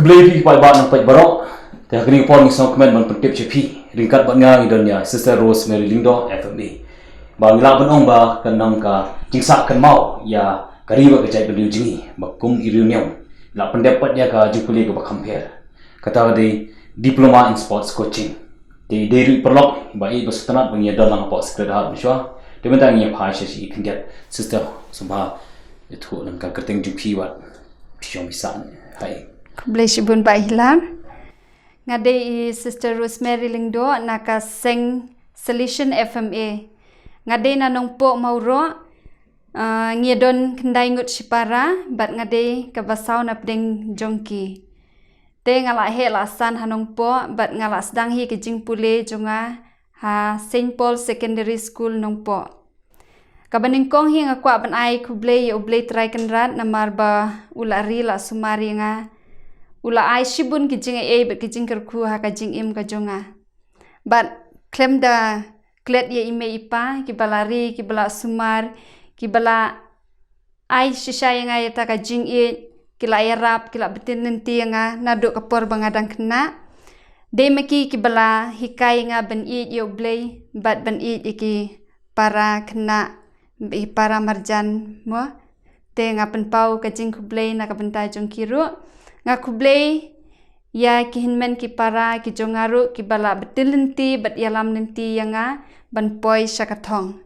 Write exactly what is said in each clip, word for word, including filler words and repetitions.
Khublei phi paidbah nongpeit baroh. Te ha kane ka por ngi sngewkmen ban pyntip sha phi ryngkat bad nga ngi don ïa Sister Rosemary Lyngdoh, F M A. Ba ngi lah ban ong ba kan nang ka jingsah kynmaw ïa ka ri bad ka jaitbynriew jong ngi ba kum i riewniam lah pyndep pat ïa ka jingpule kaba kham pher. Kata ka dei Diploma in Sports Coaching. Te dei ruh i paralok ba ïeit ba sngewtynnat ba ngi ïa don lang hapoh Sacred Heart mynshuwa. Te mynta ngi ïa phai sha i khyndiat, Sister, sngewbha ïathuh lang ka kyrteng jong phi bad phi shong phi sah. Hai. Khublei shibun Bah Hilar. Nga dei i Sister Rosemary Lyngdoh na ka seng Salesian F M A. Nga dei na Nongpoh Mawroh. Ah, ngi don khyndai ngut shipara bad nga dei kaba saw na pdeng jong ki. Te nga la heh la san ha Nongpoh bad nga la sdang hi ka jingpule jong nga ha Saint Paul Secondary School Nongpoh. Kaba nyngkong hi nga kwah ban ai khublei ïa U Blei Trai Kynrad namar ba u la ri la sumar ïa nga, u la ai shibun ki jingaiei bad ki jingkyrkhu ha ka jingim ka jong nga. Bad khlem da klet ïa i mei i pa kiba la ri, kiba la sumar, kiba la ai shisha ïa nga ïa kata ka jingïeit, ki la ïarap, ki la btin lynti ïa nga naduh ka por ba nga dang khynnah. Dei ma ki kiba la hikai ïa nga ban ïeit ïa U Blei bad ban ïeit ïa ki para khynnah, i para marjan mo. Te nga pynpaw ka jingkhublei na ka bynta jong ki ruh. Nga khublei ïa ki hynmen ki para ki jong nga ruh kiba la btin lynti bad ïalam lynti ïa nga ban poi sha ka thong.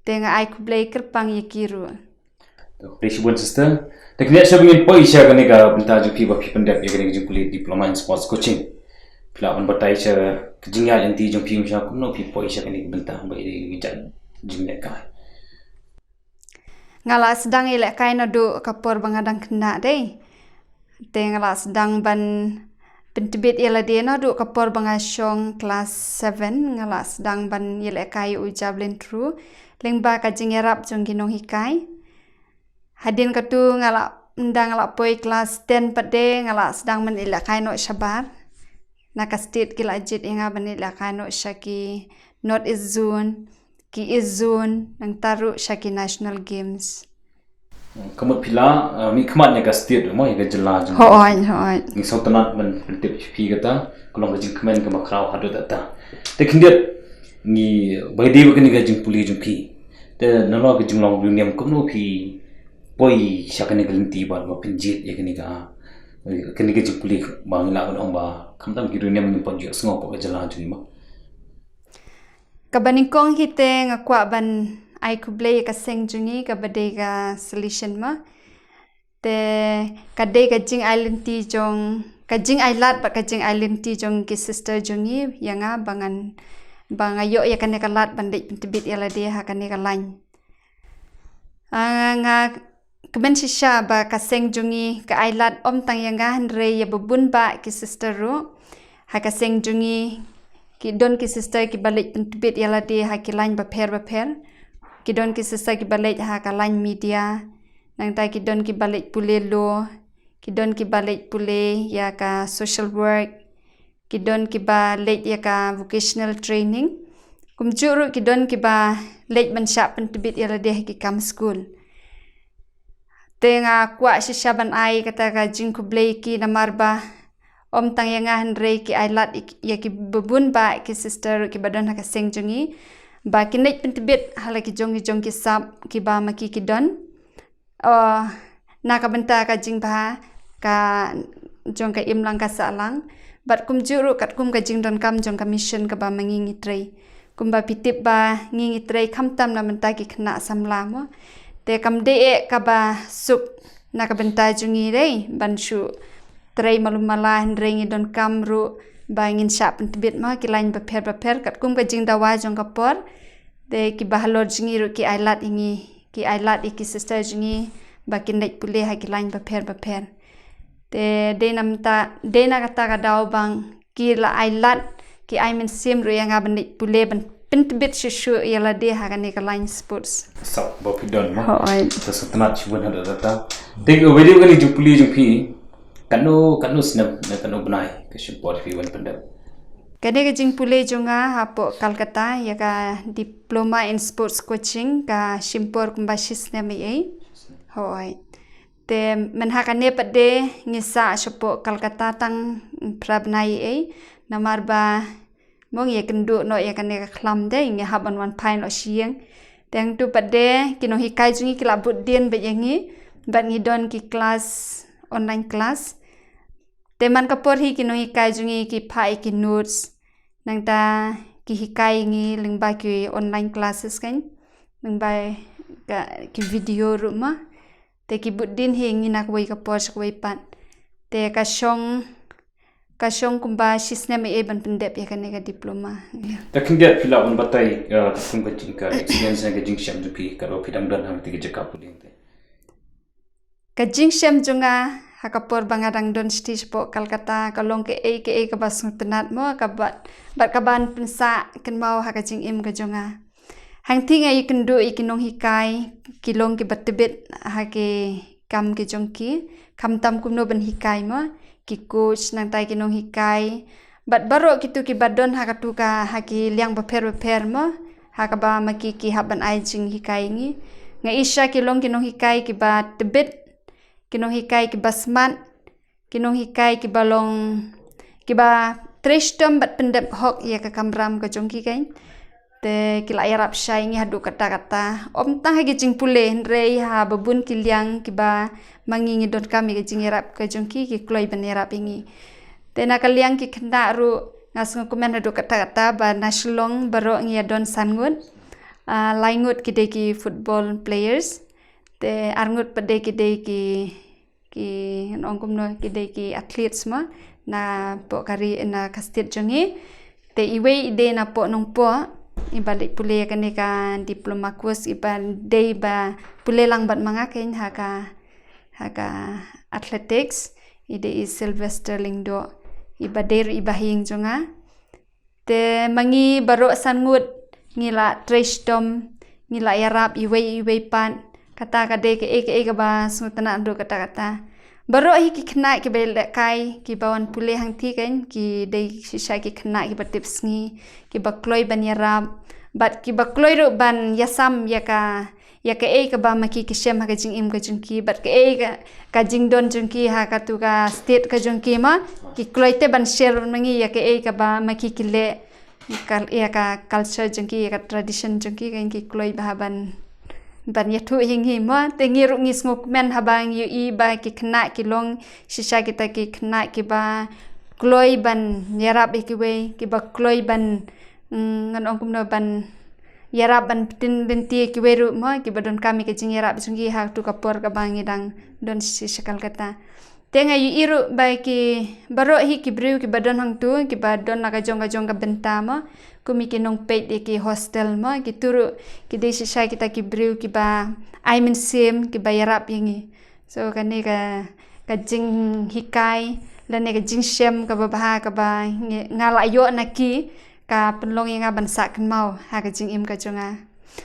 Te nga ai khublei kyrpang ïa ki ruh. Khublei shibun, Sister. Te khyndiat sha ba ngin poi sha kane ka bynta jong phi ba phi pyndep ïa kane ka jingpule Diploma in Sports Coaching, phi lah ban batai sha ka jingïaid lynti jong phi, sha kumno phi poi sha kane ka bynta ba ïa ka jinglehkai. Nga la sdang ïalehkai naduh ka por ba nga dang khynnah dei. Te nga la sdang ban pyntbit ïa lade naduh ka por ba nga shong klas seven, nga la sdang ban ïalehkai u javelin throw lyngba ka jingïarap jong ki nonghikai. Hadien katu nga la, ynda nga la poi klas ten pat de nga la sdang ban ïalehkai noh shabar. Na ka state ki la jied ïa nga ban ïalehkai noh sha ki North East Zone, ki East Zone, nangta ruh sha ki National Games. Ka mut phi la, uh, mihkhmat ïa ka state mo, ïa ka jylla jong. Hooid, hooid. Ngi sngewtynnat ban pyntip phi kata, ka long ka jingkmen kaba khraw haduh katta. Te khyndiat, ngi bai dei ba kane ka jingpule jong phi. Te nalor ka jinglong riewniam kumno phi poi sha kane ka lynti ba, ba phin jied ïa kane ka, kane ka jingpule ba ngi lah ban ong ba khamtam ki riewniam ngim pat ju sngew hapoh ka jylla jong ngi mo. Kaba nyngkong hi te nga kwah ban ai khublei ïa ka seng jong ngi kaba dei ka Salesian mo. Te ka dei ka jingai lynti jong, ka jingai lad bad ka jingai lynti jong ki sister jong ngi ïa nga ba ngan, ba nga ïoh ïa kane ka lad ban leit pyntbit ïa lade ha kane ka lain. Ah, nga kmen shisha ba ka seng jong ngi ka ai lad ym tang ïa nga hynrei ïa ba bun bah ki sister ruh. Ha ka seng jong ngi ki don ki sister kiba leit pyntbit ïa lade ha ki lain bapher bapher. Ki don ki sister kiba leit ha ka lain media. Nangta ki don kiba leit pule law, ki don kiba leit pule ïa ka social work, ki don kiba leit ïa ka vocational training. Kumjuh ruh ki don kiba leit ban shah pyntbit ïa lade ha ki kam skul. Te nga kwah shisha ban ai kata ka jingkhublei ki namar ba ym tang ïa nga hynrei ki ai lad ïa ki ba bun bah ki sister ruh kiba don ha ka seng jong ngi ba kin leit pyntbit ha la ki jong ki jong ki sap kiba ma ki ki don. Oh, na ka bynta ka jingbha ka jong ka imlang ka sahlang. Bad kumjuh ruh katkum ka jingdonkam jong ka mission kaba ma ngi ngi trei. Kumba phi tip ba ngi ngi trei khamtam na bynta ki khynnah samla mo. Te kam dei eh kaba suk na ka bynta jong ngi dei ban shu trei malu mala hynrei ngi donkam ruh ba ngin shah pyntbit mo ki lain bapher bapher katkum ka jingdawa jong ka por. Te kiba halor jong ngi ruh ki ai lad ïa ngi, ki ai lad ïa ki sister jong ngi ba kin leit pule ha ki lain bapher bapher. Te dei na mynta, dei na kata ka daw ba ki la ai lad, ki ai mynsiem ruh ïa nga ban leit pule ban pyntbit shuh shuh ïa lade ha kane ka lain sports. Sap ba phi don mo. Hooid. Te sngewtynnat shibun haduh katta. Te ka video kane jingpule jong phi katno, katno snem ne katno bnai ka shim por phi ban pyndep? Kane ka jingpule jong nga hapoh Calcutta ïa ka Diploma in Sports Coaching ka shim por kumba shi snem eiei. Hooid. Te mynha kane pat de ngi sah shapoh Kolkata tang phra bnai ei, namar ba mo ngi ïakynduh noh ïa kane ka khlam de, ngi hap ban wan phai noh sha ïing. Te hangtu pat de ki nonghikai jong ngi ki la bud dien bad ïa ngi, bad ngi don ki klas, online klas. Te man ka por hi ki nonghikai jong ngi ki phah ïa ki notes, nangta ki hikai ngi lyngba ki online classes kan, lyngba ka, ki video ruh ma. Te ki bud dien hi ngi na kawei ka por sha kawei pat. Te ka shong, ka shong kumba shisnem ei ban pyndep ïa kane ka diploma. Ïa. Te khyndiat phi lah ban batai, eh, katkum ka jing, ka experience ne ka jingshem jong phi katba phi dang don hangtei ka jaka pule te. Ka jingshem jong nga ha ka por ba nga dang don shatei shapoh Kolkata ka long kaei kaei kaba sngewtynnat mo, kaba, bad kaban pynsah kynmaw ha ka jingim ka jong nga. Hangtei nga ïakynduh ïa ki nonghikai, ki long kiba tbit ha ki kam ki jong ki, khamtam kumno ban hikai mo, ki coach nangta ki nonghikai. Bad baroh kitu kiba don ha katu ka, ha ki liang bapher bapher mo, ha kaba ma ki ki hap ban ai jinghikai ngi. Nga i shisha ki long ki nonghikai kiba tbit, ki nonghikai kiba smat, ki nonghikai kiba long, kiba trei shitom bad pyndep hok ïa ka kamram ka jong ki kan. Te ki la ïarap shai ngi haduh katta katta. Ym tang ha ki jingpule hynrei ha babun ki liang kiba ma ngi ngi donkam ïa ka jingïarap ka jong ki, ki kloi ban ïarap ïa ngi. Te na ka liang ki khynnah ruh nga sngewkmen haduh katta katta ba na Shillong baroh ngi ïa don san ngut. Ah, lai ngut ki dei ki football players. Te ar ngut pat de ki dei ki, ki, ngan ong kumno, ki dei ki athletes mo, na poh ka ri, na ka state jong ngi. Te iwei i dei na poh Nongpoh, iba leit pule ïa kane ka diploma course, iba dei ba pule lang bad ma nga kan ha ka, ha ka athletics, i dei i Sylvester Lyngdoh, iba dei ruh iba ha ïing jong nga. Te ma ngi baroh san ngut ngi la trei shitom, ngi la ïarap iwei iwei pat. Kata ka dei kaei kaei kaba sngewtynnat haduh katta katta. Baroh hi ki khynnah kiba lehkai, kiba wan pule hangtei kan, ki dei shisha ki khynnah kiba tipsngi, kiba kloi ban ïarap, bad kiba kloi ruh ban ïasam ïa ka, ïa kaei kaba ma ki ki shem ha ka jingim ka jong ki, bad kaei ka, ka jingdon jong ki ha katu ka state ka jong ki ma, ki kloi te ban share ma ngi ïa kaei kaba ma ki ki leh, ka, ïa ka culture jong ki, ïa ka tradition jong ki, kan ki kloi bha ban, ban ïathuh hi ngi ma. Te ngi ruh ngi sngewkmen haba ngi ïohi ba ki khynnah ki long shisha kita ki khynnah kiba kloi ban ïarap ïa kiwei, kiba kloi ban, mm, ngan ong kumno, ban ïarap ban pyntip lynti ïa kiwei ruh mo, kiba donkam ïa ka jingïarap jong ki ha katu ka por kaba ngi dang don shisha Kolkata. Te nga ïohi ruh ba ki baroh hi ki briew kiba don hangtu, kiba don la ka jong ka jong ka bynta mo, kum ïa ki nongpeit ïa ki hostel mo, kitu ruh ki dei shisha kita ki briew kiba ai mynsiem, kiba ïarap ïa ngi. So kane ka, ka jinghikai lane ka jingshem kaba bha kaba ngi, nga la ïoh na ki, ka pynlong ïa nga ban sah kynmaw ha ka jingim ka jong nga.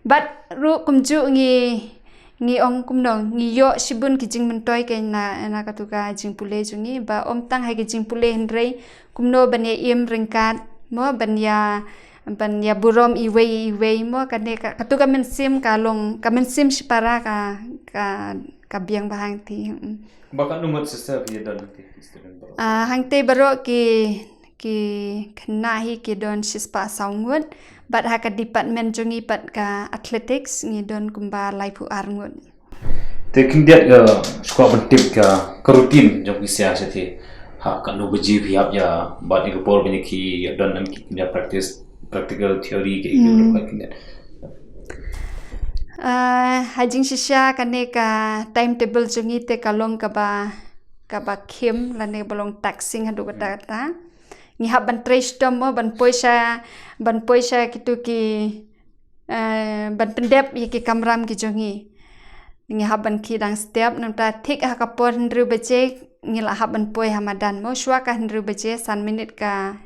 Bad ruh kumjuh ngi, ngi ong kumno, ngi ïoh shibun ki jingmyntoi ka na, na katu ka jingpule jong ngi, ba ym tang ha ki jingpule hynrei kumno ban ïa im ryngkat mo, ban ïa, ban ïa burom iwei iwei mo, kane ka, katu ka mynsiem ka long, ka mynsiem shipara ka, ka, ka biang bha hangtei. Mm. Ba katno ngut sister ki don hangtei, student baroh? Ah, hangtei baroh ki, ki khynnah hi ki don shispah saw ngut, bad ha ka department jong ngi pat ka athletics ngi don kumba laiphew ar ngut. Te khyndiat, eh, shuwa ban tip ka, ka routine jong phi sha shatei. Ha katno baje phi hap ïa, bad ïa ka por ban ïa ki ïa don, em, ki ïa practice, practical, theory ki ïa. Hmm. Khyndiat. Eh, ha jingshisha kane ka timetable jong ngi te ka long kaba, kaba khim lane ba long taxing haduh katta katta. Ngi hap ban trei shitom mo, ban poi sha, ban poi sha kitu ki, eh, ban pyndep ïa ki kamram ki jong ngi. Ngi hap ban khie dang step, nangta thik ha ka por hynriew baje ngi la hap ban poi ha madan mo, shuwa ka hynriew baje, san minit ka,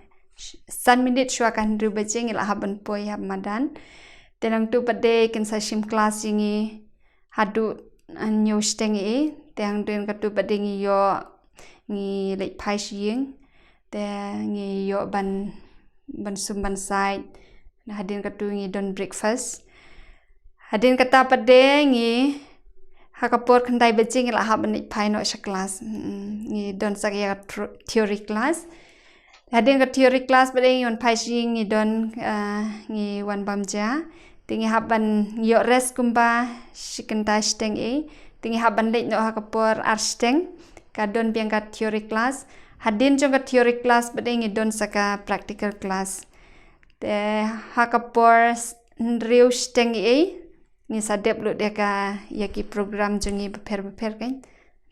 san minit shuwa ka hynriew baje ngi la hap ban poi ha madan. Te nangtu pat de kin sa shim klas ïa ngi haduh, eh, hynñiew shiteng ei, te hadien katu pat de ngi ïoh, ngi leit phai sha ïing, te ngi ïoh ban, ban sum ban sait, hadien katu ngi don breakfast. Hadien kata pat de ngi Ha ka por khyndai baje ngi la hap ban leit phai noh sha class. Hmm, ngi don sa ka ïa ka tro- theory class. Hadien ka theory class pat de ngi wan phai sha ïing, ngi don, ah, ngi wan bam ja. Te ngi hap ban, ngi ïoh rest kumba shi kynta shiteng ei. Te ngi hap ban leit noh ha ka por ar shiteng. Ka don biang ka theory class. Hadien jong ka theory class pat de ngi don sa ka practical class. Te ha ka por s- hynriew shiteng ei, ngi sa dep lut ïa ka, ïa ki program jong ngi bapher bapher kan.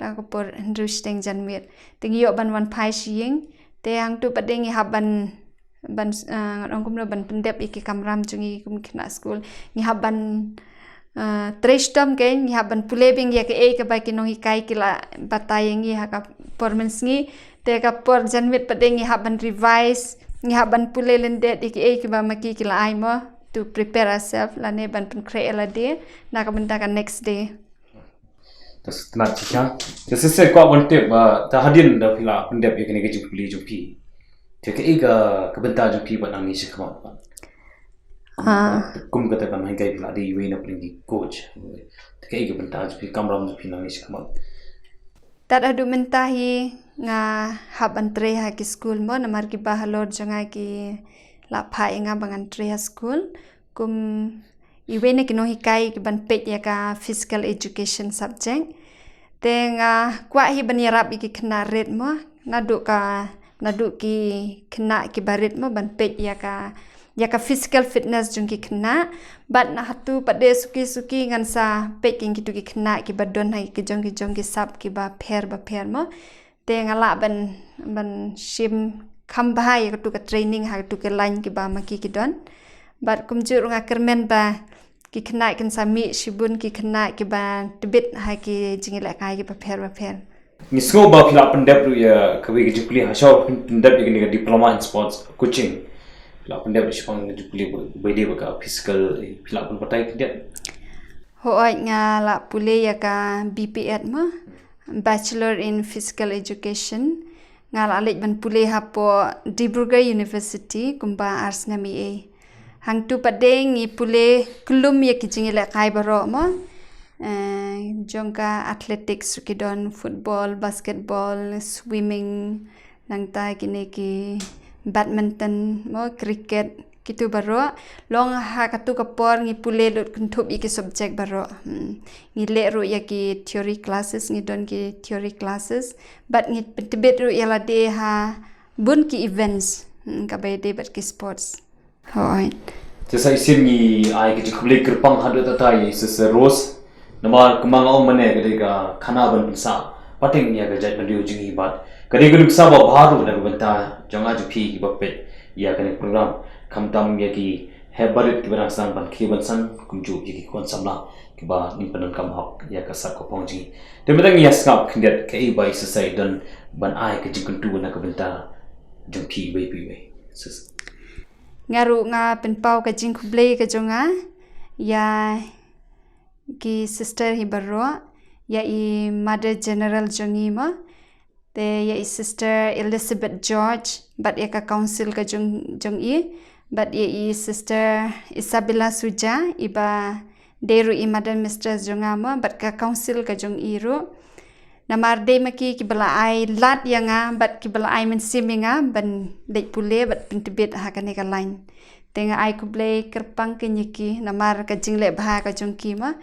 Ha ka por hynriew shiteng janmiet. Te ngi ïoh ban wan phai sha ïing. Te hangtu pat de ngi hap ban, ban, ah, ngan ong kumno, ban pyndep ïa ki kamram jong ngi kum ki khynnah skul. Ngi hap ban, ah, trei shitom kan, ngi hap ban pule biang ïa kaei kaba ki nonghikai ki la batai ïa ngi ha ka por mynsngi. Te ka por janmiet pat de ngi hap ban revise, ngi hap ban pule lyndet ïa kiei kiba ma ki ki la ai mo, to prepare ourselves, lane ban pynkhreh ïa lade na ka bynta ka next day. Te sngewtynnat shibun. Te shisha kwah ban tip ba te hadien da phi la pyndep ïa kane ka jingpule jong phi, te kaei ka, ka bynta jong phi bad nangne shakhmat? Ah. Kum kata ka nonghikai phi la dei iwei na pdeng ki coach. Te kaei ka bynta jong phi, kamram jong phi nangne shakhmat? Tad haduh mynta hi nga hap ban trei ha ki skul mo, namar kiba halor jong nga ki la phah ïa nga ba ngan trei ha skul kum iwei na ki nonghikai kiban peit ïa ka physical education subject. Te nga kwah hi ban ïarap ïa ki khynnah rit mo, naduh ka, naduh ki khynnah kiba rit mo, ban peit ïa ka, ïa ka physical fitness jong ki khynnah. Bad na hato pat de suki suki ngan sa peit ïa kitu ki khynnah kiba don ha ki jong ki jong ki sap kiba pher bapher mo. Te nga lah ban, ban shim kham bha ïa katu ka training ha katu ka line kiba ma ki ki don. Bad kumjuh ruh nga kyrmen ba ki khynnah kin sa mih shibun ki khynnah kiba tbit ha ki jingïalehkai kiba pher bapher. Ngi sngew ba phi la pyndep ruh ïa kawei ka jingpule, ha shuwa phi pyndep ïa kane ka diploma in sports coaching. Phi la pyndep ruh shaphang ka jingpule ba, ba dei ba ka physical, eh, phi la pynbatai khyndiat? Hooid, nga la pule ïa ka B P Ed mo, Bachelor in Physical Education. Nga la leit ban pule hapoh Dibrugarh University kumba ar snem ei. Hangtu pat de ngi pule kyllum ïa ki jingïalehkai baroh mo. Eh, jong ka athletics ruh ki don, football, basketball, swimming, nangta kine ki badminton mo, cricket, kitu baroh. Long ha katu ka por ngi pule lut kynthup ïa ki subject baroh. Hmm. Ngi leh ruh ïa ki theory classes, ngi don ki theory classes. Bad ngi pyntbit ruh ïa lade ha bun ki events. Hmm, kaba ïadei bad ki sports. Hooid. Te sa shisien ngi ai ka jingkhublei kyrpang haduh katta ïa i Sister Rose. Namar kumba nga ong mynne, ka dei ka khana ban pynsah pateng ïa ka jaitbynriew jong ngi bad ka dei ka nuksa ba bha ruh na ka bynta jong nga jong phi kiba peit ïa kane ka program. Khamtam ïa ki hep barit kiba dang sdang ban khie ban san, kumjuh ïa ki khun samla kiba ngin pyndonkam hok ïa ka sap ka phong jong ngi. Te mynta ngi ïa sngap khyndiat kaei ba i Sister i don ban ai ka jingkyntu na ka bynta jong phi iwei pa iwei. Sis. Nga ruh nga pynpaw ka jingkhublei ka jong nga ïa ki sister hi baroh, ïa i Mother General jong ngi mo, te ïa i Sister Elizabeth George bad ïa ka council ka jong, jong i, bad ïa i Sister Isabella Suja, iba dei ruh i Mother Mistress jong nga mo, bad ka council ka jong i ruh. Namar dei ma ki kiba la ai lad ïa nga bad kiba la ai mynsiem ïa nga ban leit pule bad pyntbit ha kane ka line. Te nga ai khublei kyrpang keiñ ïa ki namar ka jingleh bha ka jong ki mo.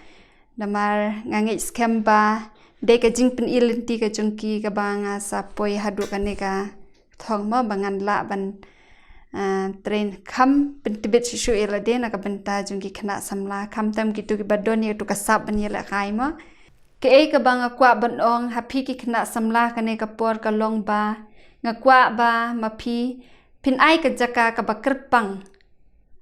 Namar nga ngeit skhem ba dei ka jingpyni lynti ka jong ki kaba nga sa poi haduh kane ka thong mo, ba ngan lah ban, ah, train kham pyntbit shuh shuh ïa lade na ka bynta jong ki khynnah samla, khamtam kitu kiba don ïa katu ka sap ban ïalehkai mo. Kaei kaba nga kwah ban ong ha phi ki khynnah samla kane ka por ka long ba nga kwah ba ma phi phin ai ka jaka kaba kyrpang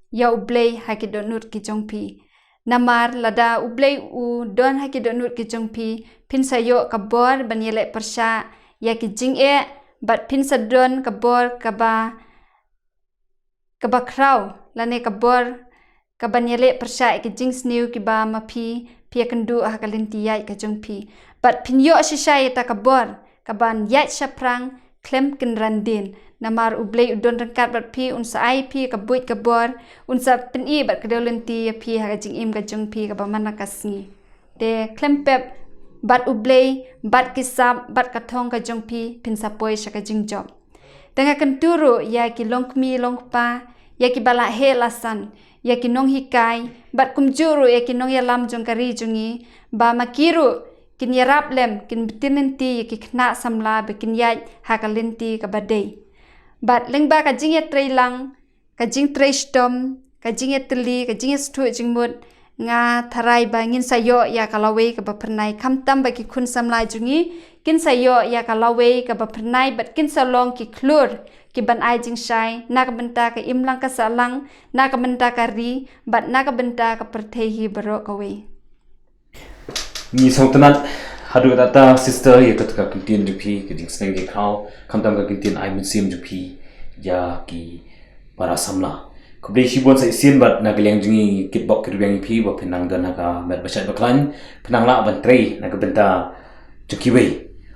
ïa U Blei ha ki dohnud ki jong phi. Namar lada U Blei u don ha ki dohnud ki jong phi, phin sa ïoh ka bor ban ïaleh pyrshah ïa ki jingeh, bad phin sa don ka bor kaba, kaba khraw, lane ka bor kaban ïaleh pyrshah ïa ki jingsniew kiba ma phi phi ïakynduh ha ka lynti ïaid ka jong phi. Bad phin ïoh shisha ïa kata ka bor kaban ïaid shaphrang khlem kynran dien. Namar U Blei u don ryngkat bad phi, un sa ai phi ka buit ka bor, un sa pyni bad kdew lynti ïa phi ha ka jingim ka jong phi kaba man la ka sngi. Te khlem pep bad U Blei, bad ki sap, bad ka thong ka jong phi, phin sa poi sha ka jingjop. Te nga kyntu ruh ïa ki longkmie longkpa, ïa ki ba la heh la san, ïa ki nonghikai, bad kumjuh ruh ïa ki nongïalam jong ka ri jong ngi, ba ma ki ruh kin ïarap lem, kin btin lynti ïa ki khynnah samla ba kin ïaid ha ka lynti kaba dei. Bad lyngba ka jingïatreilang, ka jingtrei shitom, ka jingïatylli, ka jingïasngewthuh jingmut, nga tharai ba ngin sa ïoh ïa ka lawei kaba phyrnai, khamtam ba ki khun samla jong ngi kin sa ïoh ïa ka lawei kaba phyrnai, bad kin sa long ki khlur ki ban ai jingshai na ka bynta ka imlang ka sahlang, na ka bynta ka ri, bad na ka bynta ka pyrthei hi baroh kawei. Ngi sngewtynnat haduh katta, sister, ïa kata ka kyntien jong phi, ka jingsneng jingkhraw, khamtam ka kyntien ai mynsiem jong phi ïa ki para samla. Khublei shibun sa shisien, bad na ka liang jong ngi kitbok kitrwiang ïa phi ba phin nang don ha ka met ba shait ba khlaiñ, phin nang lah ban trei na ka bynta jong kiwei,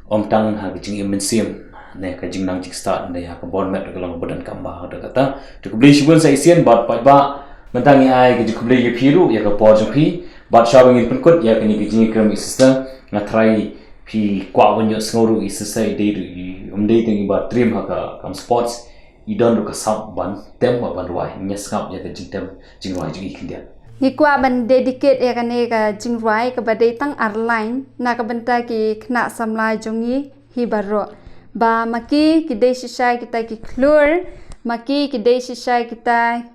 ym tang ha ka jingim mynsiem ne ka jingnang jingstad, ne ha ka bor met ka long ba donkam bha haduh katta. Te khublei shibun sa shisien, bad paidbah, mynta ngi ai ka jingkhublei ïa phi ruh ïa ka por jong phi, bad shwa ba ngin pynkut ïa kane ka jingïakren, sister, nga tharai phi kwah ban ïohsngew ruh, sister, i dei ruh i, ym dei tang i ba triem ha ka kam sports, i don ruh ka sap ban tem bad ban rwai. Ngin ïa sngap ïa ka jingtem jingrwai jong i khyndiat. Ngi kwah ban dedicate ïa kane ka jingrwai kaba dei tang ar line na ka bynta ki khynnah samla jong ngi hi baroh, ba ma ki ki dei shisha kita ki khlur, ma ki ki dei shisha kita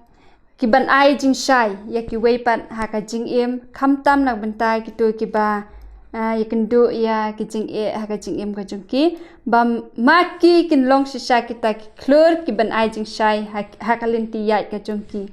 ki ban ai jingshai ïa kiwei pat ha ka jingim, khamtam na ka bynta kito kiba, ah, ïakynduh ïa ki jingeh ha ka jingim ka jong ki, ba ma ki kin long shisha kita ki khlur ki ban ai jingshai ha, ha ka lynti ïaid ka jong ki.